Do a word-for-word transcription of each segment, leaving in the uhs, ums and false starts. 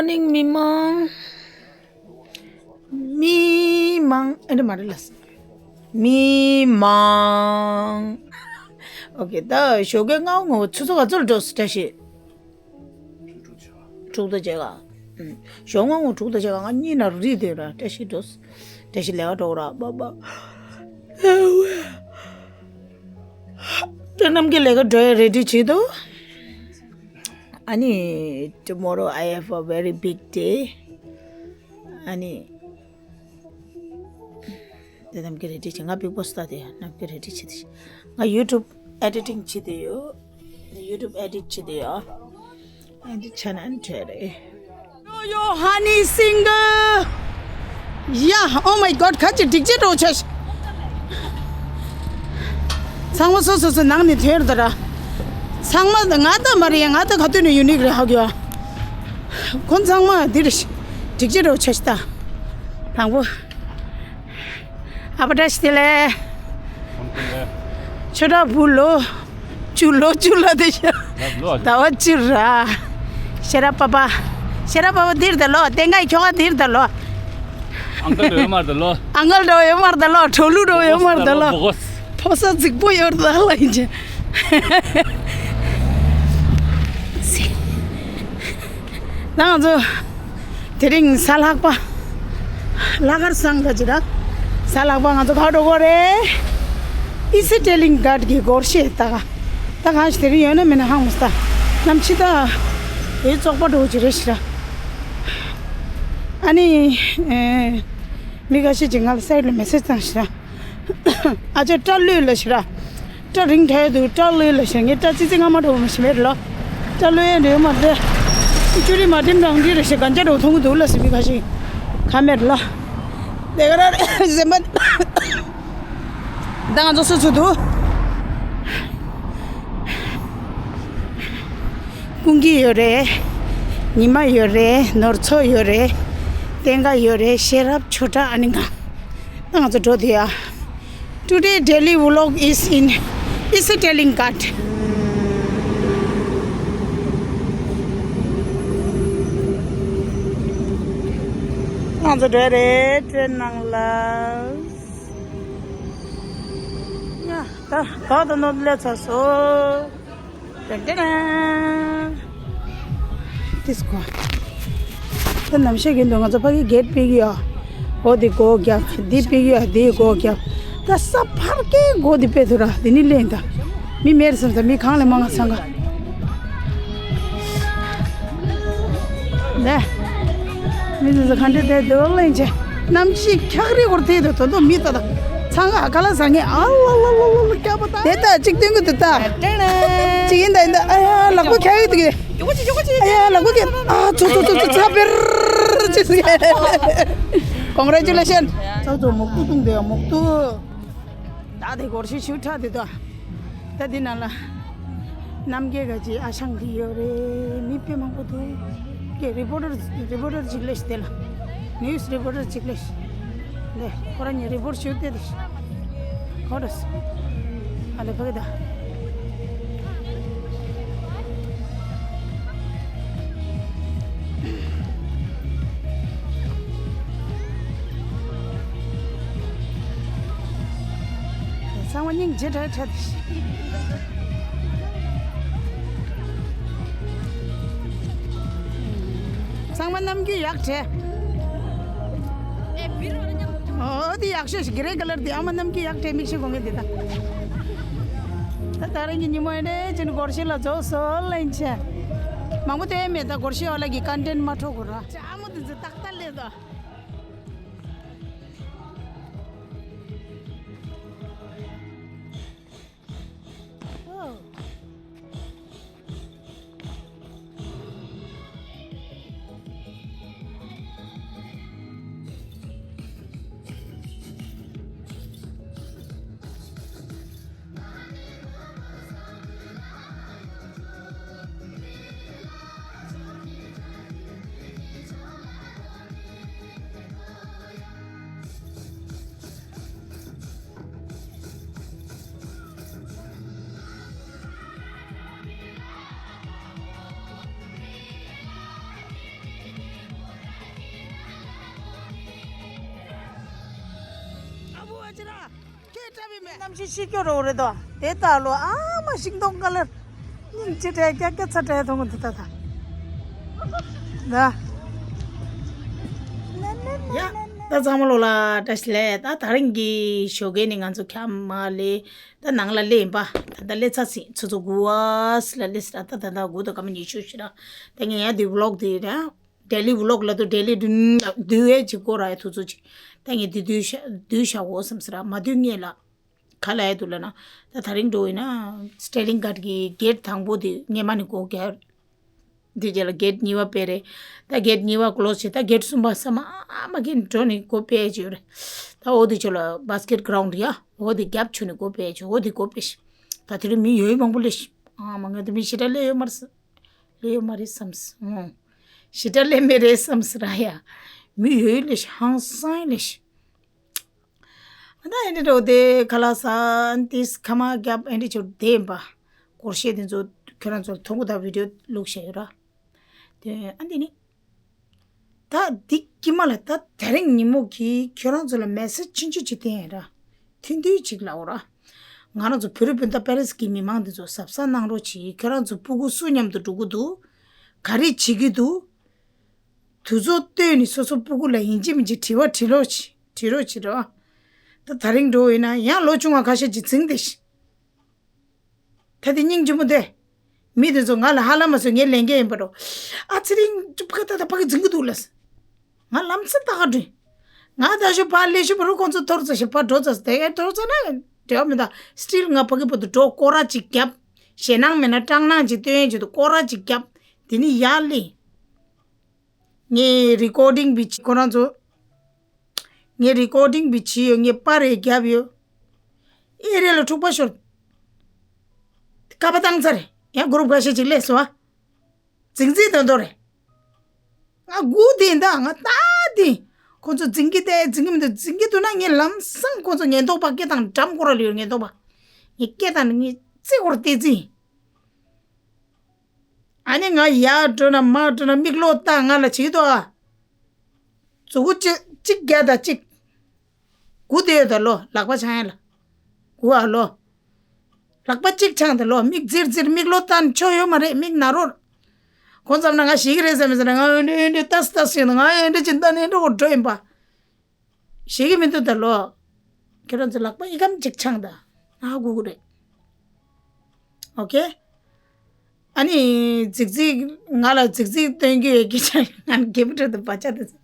Morning མི་མང་། མི་མང་། ཨེ་འདྲ་མ་རེད་ལགས། མི་མང་། ཨོ་ཁེ། ད་ཞོགས་ཀས་སྔ་པོ་ངོ་ཆུ་ཚོད་ག་ཚོད་ལ་འགྲོ་སྲིད་བཀྲ་ཤིས། དྲུག་དང་ཕྱེད་ཀ། ཨུམ། ཞོགས་སྔ་པོ་དྲུག་དང་ཕྱེད་ཀ་ང་གཉིད་ནང་རིལ་བསྡད་ར། བཀྲ་ཤིས་འགྲོ། བཀྲ་ཤིས་ལས་ཀ་འགྲོ་ར་པ་པ། བཀྲ་རྣམ་རྒྱལ་ལས་ཀ་འགྲོ་ཡ་རེ་ཌི་བྱེད་དོ། ཨ་ནི། Tomorrow I have a very big day. ཨ་ནི། དེ་རྣམ་རྒྱལ་རེ་ཌི་བྱེད། ང་Bigg Boss་ལྟ་དེ་རྣམ་རྒྱལ་རེ་ཌི་བྱེད་དེ། ང་YouTube editing་བྱེད་དེ་ཡོད། YouTube edit་བྱེད་དེ་ཡོད། Edit་བྱས་ན་ཨ་ནི་བྲལ་རེད། Yo, yo, honey single. Yeah, oh my God, ཁ་ཅིག་སྒྲིག་ཆས་འགྲོ་ཆ་ཤི། ཚང་མ་སོ་སོ་སོ་ནང་ནས་ཐོན་ར་ད་ར། ཚང་མ་ང་ད་མ་རེད། ང་ད་ག་དུས་ནས་ཡུ་ནིག་རེད་ཧ་གོ། ཁོང་ཚང་མ་འདིར་སྒྲིག་ཆས་འགྲོ་ཆ་ཤི་ད། དང་པོ། ཨ་པ་བཀྲ་ཤིས་བདེ་ལེགས། ཁོང་ཚང་ལ། ཆོས་གྲགས་བུ་ལོ། བཅུ་ལོ་བཅུ་ལ་དེ་ཤ། ལོ། ཟླ་བ་བཅུ་ར། ཤེས་རབ་པ་པ། ཤེས་རབ་པ་པ་འདིར་ད་ལོ། བསྟན་དགའི་ཁྱོ་ག་འདིར་ད་ལོ། ཨང་ཀལ་འགྲོ་ཡོད་མར་ད་ལོ། ཨང་ཀལ་འགྲོ་ཡོད་མར་ད་ལོ། གྲོ་ལུ་འགྲོ་ཡོད་མར་ད་ལོ། ཕོ་གོ་ཕོ་ས་རྫིག་པོ་ཡོད་ད་ལ་ཡིན་ཅེ། ད་ང་ཚོ། དེ་རིང་གཟའ་ལྷག་པ། ལྷག་དཀར་སང་ག་ཅི་ར། གཟའ་ལྷག་པ་ང་ཚོ་ག་འགྲོ་གོ་རེད། ཨི་སི་ཏྲེ་ལིང་གྷཊ་གི་སྒོར་གཞས་ལྟ་ག་ད་གང་ཞིག་དེ་རིང་ཡོད་ན་མེད་ན་ཧང་མ་སྟ། ནམ་ཕྱི་ད། དེའི་བཙོག་པ་འགྲོ་གི་རེད་ཤི་ར། ཨ་ནི། ཨེ། མི་ཁ་ཤས་ཀྱིས་ང་ལ་སའིཌ་ལ་མེ་སེ་ཇི་བཏང་ཤི་ར། ཨ་ཅག་སྐྲ་ལོས་ལ་ཤི་ར། སྐྲ་རིང་དྲགས་འདུག་སྐྲ་ལོས་ལ་ཤི། ངའི་སྐྲ་ཙི་ཙི་སྔ་མ་འགྲོ་བ་མ་ཤི་མེད་ལོ། སྐྲ་ལོས་ཡ་འདྲེ་མ་འདྲེ། ཅུ་རི་མ་ཏིམ་རང་འདྲི་རེ་ཤི་གན་ཅ་འགྲོ་མཐོང་གི་འདུག་ལ་སི་མི་ཁ་ཤི། ཁ་མེད་ལོ། དེ་ག་ར་སེམས་པ། ད་ང་ཚོ་སུ་ཚུ་འདུག་ཀུན་གྱི་ཡོད་རེད། ཉི་མ་ཡོད་རེད། ནོར་ཚོ་ཡོད་རེད། བསྟན་དགའ་ཡོད་རེད། ཤེས་རབ་ཆོས་གྲགས་ཨ་ནི་གང་། ད་ང་ཚོ་འགྲོ་དུས་ཨ། Today daily vlog is in Isi Teling Ghat. ང་ཚོ་འགྲོ་རེད་ཏྲེན་ནང་ལ། ཡ་ད་ད་ད་ནོར་ལས་ཚར་སོང་། ཏན་ཏན། ཏིས་ཀོ། ད་ནམ་ཤེས་ཀྱི་འདུག་ང་ཚོ་ཕ་གི་གེ་ཊི་ཕིག་ཡོད། འོ་དེ་སྒོ་རྒྱབ། འདི་ཕིག་ཡོད། དེ་སྒོ་རྒྱབ། ད་ས་ཕར་ཀའི་སྒོ་དེ་ཕེ་ཐུ་ར་དེ་ནི་ལེན་ད། མི་མེར་སམ་ད་མི་གང་ལས་མང་ང་ཚང་ག་ནས། མི་འདི་ཚོ་ག་འདྲ་བསྡད་འདུག་ལེན་ཆེ། གནམ་གཤིས་འཁྱག་རི་སྐོར་དེ་དུ་དོ་དོ་མི་ལྟ་ད། ཚང་ག་ཧ་ལ་ཟ་ངེ་ཨ་ལ་ལ་ལ་ལ་ལ་སྐྱ་པོ་ད། དེ་ལྟ་གཅིག་སྟོན་གི་འདུག་ད། གཅིག་ཡིན་ད་ཡིན་ད། ཨ་ཡ་ལག་པ་འཁྱག་ཡོད་འདུག་གི། ཨ་ཡ་ལག་པ་འཁྱག་ཨ་ཚོ་ཚོ་ཚོ་ཚོ་ཚ་པེར་ཅི་སི། Congratulations། ཚ་ཚོ་མོག་ཏུ་བཏུང་དེ་ཡ་མོག་ཏུ། ད་དེ་སྒོར་ཤི་ཤུ་ཁྲ་དེ་དོ། ད་འདི་ནང་ལ་རྣམ་རྒྱལ་ག་ཅིག་ཨ་ཞང་གི་ཡོད་རེད། མི་དཔེ་མང་པོ་འདུག་ཀྱེ་རི་པོ་ཊར་རི་པོ་ཊར་ཅིག་ལས་དེ་ལ་ནིའུ་སི་རི་པོ་ཊར་ཅིག་ལས་ལས་ཁོ་རང་ཉིད་རི་པོ་ཊར་ཞུ་དེ་དེ་ཁོ་ར་སི་ཨ་ལེ་ཕ་གི་ད་ཚང་མ་སྙིང་རྗེ་དྲག་དྲག་དེ། ཚང་མ་རྣམ་འགྱུར་ཡག་བྲལ། ཨོ་དེ་ཡག་ཤོས་ཤིག་གི་རེ་ཀ་ལར་དེ་ཨ་མ་རྣམ་འགྱུར་ཡག་བྲལ་མིག་ཤེལ་གོང་གི་འདི་ད། ད་ད་རིང་གི་ཉིན་མོ་ཨེ་འདྲས་ཅན་སྒོར་གཞས་ལ་རྫོགས་སོ་ལེན་ཆེ། མང་པོ་དེ་མེད་ད་སྒོར་གཞས་ཨོ་ལ་གི་ཀོན་ཊེན་མ་འཕྲོ་གོ་ར། ཅ་མོ་དེ་ཚོ་ཏག་ཏག་ལས་ད། ཅི་ར། སྐད་བཀྲ་བའི་མེད། གནམ་གཤིས་ཤི་སྐྱོ་རོ་རེད་དོ། དེ་ལྟ་ལོ་ཨ་མ་ཤིང་སྡོང་ཀ་ལར། སྙིང་ཅི་དྲན་རྒྱ་སྐད་ཚ་དྲན་ཐོང་གི་འདུག་ད་ད། ད། ཡ། ད་ཚང་མ་ལོ་ལ་བཀྲ་ཤིས་བདེ་ལེགས། ད་དེ་རིང་གི་ཞོགས་ཀས་ནི་ང་ཚོ་ཁྱམས་མ་ལས་ད་ནང་ལ་སླེབས་ཡིན་པ། ད་ད་སླེབས་ཚར་ཟིན། ཆུ་ཚོད་དགུ་པ་ལ་སླེབས་ཟིན་ར། ད་ད་ད་དགུ་དང་སྐར་མ་ཉི་ཤུ་ཞིག་ར། ད་ངས་ཡ་དེ་ཝི་ལོག་དེ་ར། ཌེ་ལི་ཝི་ལོག་ལ་དུ་ཌེ་ལི་དུ་དུ་ཨེ་ཅིག་སྐོར་ར་ཡ་དུ་ཚོ་ཅིག་ད་ངས་དུ་དུ་ཤ་དུ་ཤ་འོ་བསམ་སི་ར་མ་དུ་ངས་ལ། ག་ལ་ཡ་དུ་ལ་ན། ད་དེ་རིང་འགྲོ་ཡིན་ན་སི་ཊེ་ལིང་གྷེ་ཊི་གི་གེ་ཊི་དང་པོ་དེ་ངས་མ་ནི་སྒོ་རྒྱག་དེ་རྗེས་ལ་གེ་ཊི་གཉིས་པ་སྤེལ་རེད། ད་གེ་ཊི་གཉིས་པ་ཀློ་སི་བྱས། ད་གེ་ཊི་གསུམ་པ་ས་མ་ཨ་མ་གེ་འགྲོ་ནི་སྒོ་སྤེལ་བྱས་ཡོད་རེད། ད་འོ་དེ་ཚོ་ལ་བྷ་སི་ཀེ་ཊི་གྷི་རའུན་ཌི་ཡ་འོ་དེ་རྒྱབ་ཆུ་ནི་སྒོ་སྤེལ་བྱས། འོ་དེ་སྒོ་སྤེལ་ཤི། ད་དེ་རིང་མི་ཡོད་མང་པོ་སླེབས་ཤི། ཨ་མ་ངས་དེ་མི་ཞེ་དྲག་སླེབས་ཡོད་མ་རེད། ལས་ཡོད་མ་རེད་བསམས། ཨོ། ཞེ་དྲག་ལས་མེད་རེད་བསམས་ར་ཡ། མི་ཡོད་ལས་ཤི་ཧང་སང་ལས་ཤི། ཨ་ད་ཨེ་འདྲ་འགྲོ་དེ་ཁ་ལག་ཟ་ཏིས་ཁ་མ་རྒྱབ་ཨེ་འདྲ་ཆོ་དེ་ཡིན་པ། སྒོར་གཞས་དེ་ཚོ་ཁྱོད་རང་ཚོར་ཐོང་གོ་ད་བི་ཌི་ཡོ་བླུགས་བཞག་ཡོད་ར། དེ་ཨ་འདི་ནི། ད་འདི་ཀྱི་མ་ལ་ད་དེ་རིང་ཉིན་མོ་གི་ཁྱོད་རང་ཚོ་ལ་མེ་སེ་ཇི་ཆུང་ཆུང་ཅིག་བསྟན་ཡིན་ར། ཐུང་ཐུང་ཅིག་ལབ་འོ་ར། ང་རང་ཚོ་བོད་རིགས་སྤུན་ཟླ་པེ་རིས་ཀྱི་མི་མང་འདི་ཚོ་གཟབ་གཟབ་གནང་རོགས་གྱིས། ཁྱོད་རང་ཚོ་སྤུ་གུ་སུ་མཉམ་དུ་འགྲོ་གི་འདུག་ག་རེ་བྱེད་ཀྱི་འདུག་དུས་ཚོད་བཏོན་ནས་སོ་སོ་སྤུ་གུ་ལ་ཡིན་གཅིག་མིན་གཅིག་དྲི་བ་དྲི་རོགས་གྱིས། དྲི་རོགས་བྱེད་རོགས། ད་དེ་རིང་འགྲོ་ཡིན་ན་ཡང་ལོ་ཆུང་བ་ཁ་ཤས་ཀྱིས་འཛིང་བསྡད་ཤི། ད་དེ་སྙིང་རྗེ་མོ་དེ། མི་དེ་ཚོ་ང་ལ་ཧ་ལམ་མ་བཟོས་ངའི་ལས་འགན་ཡིན་པ་འགྲོ། ཨ་ཚེ་རིང་ཅུ་ཕ་ད་ད་ཕ་གི་འཛིང་གི་འདུག་ལ། ང་ལམ་སེང་ད་ག་འགྲོ། ང་ད་ཞུ་ཕ་ལས་ཞུ་བ་རུ་ཁོང་ཚོ་ཐོར་ཚ་ཞིག་ཕ་འགྲོ་ཚ་དེ་གའི་ཐོར་ཚ་ན་འབྲེལ་བ་མི་འདུག་སི་ཊིལ་ང་ཕ་གི་བར་དུ་འགྲོ། སྐོར་ར་ཅིག་བརྒྱབ། ཞེད་སྣང་མེད་ན་སྐྲག་སྣང་ཅིག་སྟོན་ཡས་ཆེད་དུ་སྐོར་ར་ཅིག་བརྒྱབ། དེ་ནི་ཡར་སླེབས། ངས་རི་ཀོར་ཌིང་བི་ཁོ་རང་ཚོ། ངས་རི་ཀོར་ཌིང་བི་བྱས་ཡོད། ངས་པར་རེ་བརྒྱབ་ཡོད། ཨེ་རེད་ལ་འཁྲུག་པ་ཤོར། ཀ་པ་བཏང་ཚར། ཡང་གུ་རུབ་ཁ་ཤས་ཅིག་སླེབས་སོང་ཨ། འཛིང་རྩིས་དོན་དོ་རེད། ང་སྒུག་བསྡད་ད་ང་ལྟ་དེ། ཁོ་ཚོ་འཛིང་གི་བསྡད་འཛིང་གི་མི་འདུག་འཛིང་གི་འདུག་ན་ངས་ལམ་སང་ཁོ་ཚོ་ཉེན་རྟོག་པ་སྐད་བཏང་འགྲམ་སྐོར་ར་ལུས་ཉེན་རྟོག་པ། ངས་སྐད་བཏང་ངས་རྩིས་སྐོར་བལྟས་རྩིས། ཨ་ནི་ང་ཡར་འགྲོ་ན་མར་འགྲོ་ན་མིག་ལོག་ལྟ་ང་ལ་བྱེད་ཀྱི་འདུག་ཨ། མཛུ་གུ་གཅིག་གཅིག་རྒྱག་དང་གཅིག་སྒུག་བསྡད་ཡོད་ད་ལོ། ལག་པ་འཆང་ཡ་ལ། སྒུག་ཨ་ལོ། ལག་པ་གཅིག་འཆང་ད་ལོ། མིག་འཛིར་འཛིར་མིག་ལོག་ལྟ་ཆོག་ཡོད་མ་རེད། མིག་ན་རོ། ཁོང་ཙམ་ན་ང་ཞིག་རེད་ཟེར་མི་ཟེར་ན་ང་འོན་ཏེ་འོན་ཏེ་ལྟ་ལྟ་ཟེར་ན་ང་འོན་ཏེ་ཅི་ལྟ་ནས་འགྲོ་འགྲོ་ཡིན་པ། ཤེས་ཀྱི་མི་འདུག་ད་ལོ། ཁྱེད་རང་ཚོ་ལག་པ་ཨི་ཀམ་ཅིག་འཆང་ད། ང་སྒུག་གི་རེད། ཨོ་ཁེ། ཨ་ནི་རྫིག་རྫིག་ང་ལ་རྫིག་རྫིག་སྟོན་རྒྱུ་ཡོད་ཀྱི་ཆ་ང་རྒན་པོ་ཁྲོད་དུ་བ་ཅག་དེ་ཚོ།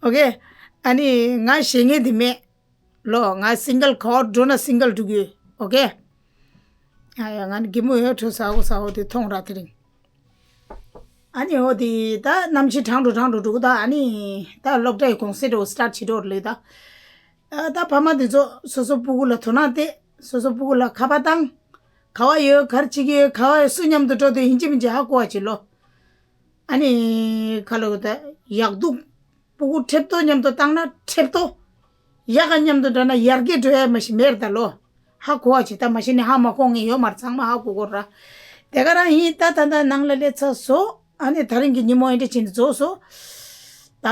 ཨོ་ཁེ། ཨ་ནི་ང་ཞེ་ངེས་དེ་མེད། ལོ་ང་སིང་གལ་ག་བར་འགྲོ་ན་སིང་གལ་འགྲོ་གི་ཡོད། ཨོ་ཁེ། ཨ་ཡ་ང་ནི་རྒན་མོ་ཡོད་ཁྲོད་ས་འོ་ས་འོ་དེ་མཐོང་ར་དེ་རིང་། ཨ་ནི་འོ་དེ་ད་གནམ་གཤིས་གྲང་འགྲོ་གྲང་འགྲོ་འགྲོ་གི་ད། ཨ་ནི་ད་སློབ་གྲྭའི་གུང་སེང་འགྲོ་སི་ཊར་བྱེད་འགྲོ་ལེ་ད། ཨ་ད་ཕ་མ་དེ་ཚོ་སོ་སོ་སྤུ་གུ་ལ་དོ་སྣང་སྟེ་སོ་སོ་སྤུ་གུ་ལ་ཁ་པར་བཏང་། ག་བ་ཡོད་ག་རེ་བྱེད་ཀྱི་ཡོད་ག་བ་ཡོད་སུ་མཉམ་དུ་འགྲོ་དུས་ཡིན་གཅིག་མིན་གཅིག་ཧ་གོ་བ་བྱེད་ལོ། ཨ་ནི་ཁ་ལོ་ད་ཡག་སྡུག་སྤུ་གུ་ཁྲེབ་ཏོ་མཉམ་དུ་བཏང་ན་ཁྲེབ་ཏོ། ཡག་ག་མཉམ་དུ་འགྲོ་ན་ཡར་རྒྱས་འགྲོ་ཡ་མ་ཤི་མེར་ད་ལོ། ཧ་གོ་བ་བྱེད་ད་མ་ཤི་ནི་ཧ་མ་གོ་ངེས་ཡོད་མར་ཚང་མ་ཧ་གོ་གོ་ར། དེ་ག་རང་ཡིན་ད་ད་ད་ནང་ལ་སླེབས་ཚར་སོ། ཨ་ནི་ད་རིང་གི་ཉིན་མོ་ཨེ་འདྲ་བྱས་ནས་རྫོགས་སོ། ད་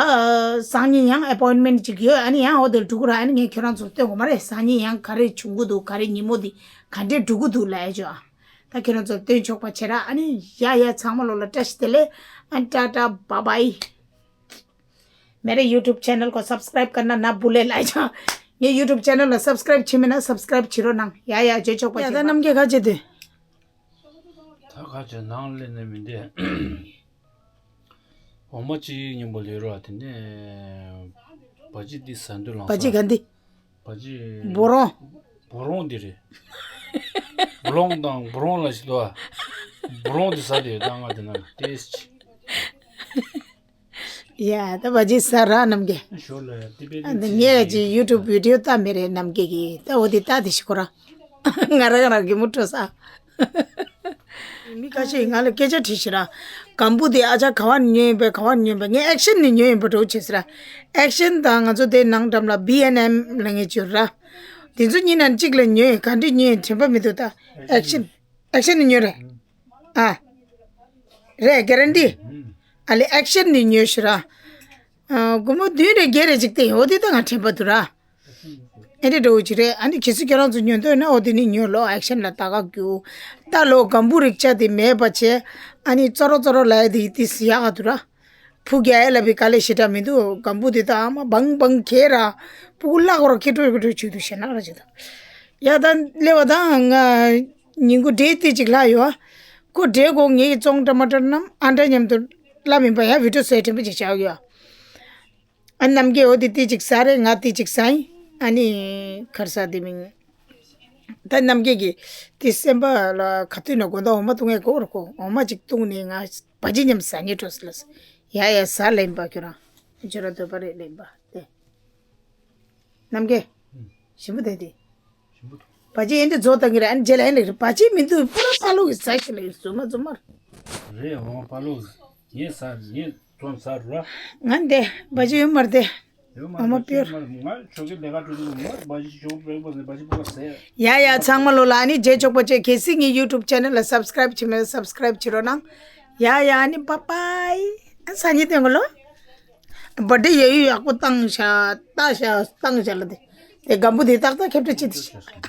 སང་ཉིན་ཡང་ཨེ་པོའིན་མེན་ཊི་ཅིག་ཡོད། ཨ་ནི་ཡང་འོ་དེར་འགྲོ་གི་ར། ཨ་ནི་ངས་ཁྱོད་རང་ཚོར་སྟོན་དགོས་མ་རེད། སང་ཉིན་ཡང་ག་རེ་བྱུང་གི་འདུག་ག་རེ་ཉིན་མོ་འདི་ག་འདྲས་འགྲོ་གི་འདུག་ལབ་ཡ་ཅོ། ཨ་ད་ཁྱོད་རང་ཚོར་སྟོན་ཆོག་པ་བྱེད་ར། ཨ་ནི་ཡ་ཡ་ཚང་མ་ལོ་ལ་བཀྲ་ཤིས་བདེ་ལེགས། ཨ་ནི་ཊ་ཊ་བྷ་བྷའི། मेरे YouTube channel को सब्सक्राइब करना ना भूले ལབ་ཡ་ཅོ། ངའི་ཡུ་ཊུབ་ཅེ་ནལ་ལ་སབ་སི་ཀ་རའིབ་བྱེད་མེད་ན་སབ་སི་ཀ་རའིབ་བྱེད་རོགས་གནང་། ཡ་ཡ་བརྗོད་ཆོག་པ་ཡ་ད་བྱེད་པ། རྣམ་རྒྱལ་ཁ་བྱེད་དུས། ད་ཁ་ཆེ་ནང་ལས་ནས་མི་འདས། འོ་མ་གཅིག་སྙིང་པོ་ལས་རོགས་དེ་ནས་བ་ཅི་འདི་ཟ་འདོད་ལངས་བ་ཅི་ག་འདི། བ་ཅི། བོ་རོང་། བོ་རོང་འདི་རེད། བོ་ལོང་དང་བོ་རོང་ལ་ཞིག་འདུག་ཨ། བོ་རོང་འདི་ཟ་དེ་ད་ང་དེ་ན་ཏེས་ཅི། ཡ་ད་བ་ཅི་ཟ་ར་རྣམ་རྒྱལ། ཞོར་ལ་ཏི་པེ་ཨ་ཏི་འདི་ངས་ཅི་ཡུ་ཊུབ་བི་ཌི་ཡོ་ལྟ་མེད་རེད་རྣམ་རྒྱལ་གྱིས། ད་འོ་དེ་ལྟ་དེ་ཞིག་ཁོ་ར། ང་རང་རང་གི་མུ་ཁྲོ་ས། མི་ཁ་ཤས་ང་ལ་སྐད་ཆ་དྲིས་ཤི་ར། སྒམ་པོ་དེ་ཨ་ཅག་ག་བ་ཉོས་ཡིན་པས་ག་བ་ཉོས་པས། ངས་ཨེག་ཤན་ནས་ཉོས་ཡིན་པ་འགྲོ་བྱེད་ཟེར་ར། ཨེག་ཤན་དང་ང་ཚོ་དེ་ནང་འགྲམ་ལ་བི་ཨེན་ཨེམ་ལ་ངས་བཅོལ་ར། དེ་ཚོ་གཉིས་ནང་གཅིག་ལ་ཉོས་ཡིན། ག་འདྲས་ཉོས་ཡིན་དྲན་པ་མི་འདུག་ད་ཨེག་ཤན་ཨེག་ཤན་ནས་ཉོས་རེད། ཨ་རེད་གེ་རན་ཊི། ཨ་ལེ་ཨེག་ཤན་ནས་ཉོས་ཤི་ར། ཨ་སྒོར་མོ་བདུན་རེ་བརྒྱད་རེ་ཅིག་སྟེར་ཡོད་དེ་ད་ང་དྲན་པ་འདུག་ར། ཨེ་འདྲ་འདྲ་བོ་ཅིག་རེད། ཨ་ནི་གལ་སྲིད་ཁྱོད་རང་ཚོ་ཉོ་འདོད་ན་འོ་དེ་ནི་ཉོ་ལོ། ཨེག་ཤན་ལ་ལྟ་ག་རྒྱུ། ད་ལོ་སྒམ་པོ་རིགས་ཆ་དེ་མེད་པ་བྱས། ཨ་ནི་ཙོ་རོ་ཙོ་རོ་ལ་ཡ་དེ་ཏི་སི་ཡག་ག་འདུག་ར། ཕུ་རྒྱ་ཡ་ལ་བི་དཀའ་ལས་ཞེ་དྲག་མི་འདུག། སྒམ་པོ་དེ་ད་ཨ་མ་བང་བང་ཁྱེར་ར། ཕུ་གུ་ལག་ར་ཁེ་ཀྲོ་ཁེ་ཀྲོ་བྱུག་འདུག་ཞེ་ན་ར་ཅིག་ད། ཡ་ད་སླེབས་པ་ད་ང་ཉིན་གུང་འབྲས་ཏི་ཅིག་ལྷག་ཡོད། ཁོ་འབྲས་གོ་ངེད་ཀྱི་ཙོང་ཊ་མ་ཊར་རྣམས་ཨ་འདྲ་མཉམ་དུ་བླ་མིན་པ་ཡ་བི་ཌིའོ་བཟོས་དྲན་པ་ཅིག་བྱ་གི་ཡོད། ཨ་རྣམ་རྒྱལ་འོ་དེ་ཏི་ཅིག་ཟ་རེད། ང་ཏི་ཅིག་ཟ་ཡིན། ཨ་ནི་ཁར་ས་དེ་མིན། ད་རྣམ་རྒྱལ་གྱིས་དེ་སེམས་པ་ལ་ག་དུས་ན་དགོང་དག་འོ་མ་བཏུང་ངས་གོ་ར་ཁོ། འོ་མ་ཅིག་བཏུང་ནས་ང་བ་ཇི་མཉམ་ཟ་ཉེ་འགྲོ་སི་ལ་སི། ཡ་ཡ་ཟ་ལེན་པ་ཁྱོད་རང་། ཁྱོད་རང་འདོད་པ་རེད་ལེན་པ་དེ། རྣམ་རྒྱལ། ཞིམ་པོ་དེ་དེ། ཞིམ་པོ་འདུག། བ་ཇི་ཨེ་འདྲ་བཟོ་བཏང་གི་རེད། ཨ་ནི་རྗེས་ལ་ཨེ་འདྲ་རེད། བ་ཇི་མི་འདུག། པུ་ར་པ་ལོ་གི་ཟ་ཞིག་ལ་ཡོད་རྫུན་མ་རྫུན་མ་རེད། རེད། འོ་པ་ལོ་ངས་ཟ། ངས་ཙོང་ཟ་རུ་ར། ང་འདི་བ་ཇི་ཡོད་མ་རེད་དེ། ཡོད་མ་འོ་མ་རེད། དཔེར། ང་ཆོ་གི་ལས་ཀ་གྲུ་གྲུ་མ་བ་ཇི་ཆོག་པའི་པ་ཟེ་བ་ཇི་པུ་ར་ཟེ། ཡ་ཡ་ཚང་མ་ལོ་ལ་ཨ་ནི་རྗེས་ཆོག་པ་བཅས། གལ་སྲིད་ངའི་ཡུ་ཊུབ་ཆེ་ནལ་ལ་སབ་སི་ཀ་རེབ་བྱེད་མེད་སབ་སི་ཀ་རེབ་བྱེད་རོགས་གནང་། ཡ་ཡ་ཨ་ནི་བཱའི་བཱའི། ཨ་སང་ཉིན་དེ་ངོ་ལོ། བར་ཌེ་ཡ་ཡུ་ཡག་པོ་བཏང་ཤག། ལྟ་ཤག་བཏང་ཤག་ལ་དེ། དེ་སྒམ་པོ་དེ་ཏག་ཏག་ཁེབས་ཏྲ་ཅི་དེ་ཤག།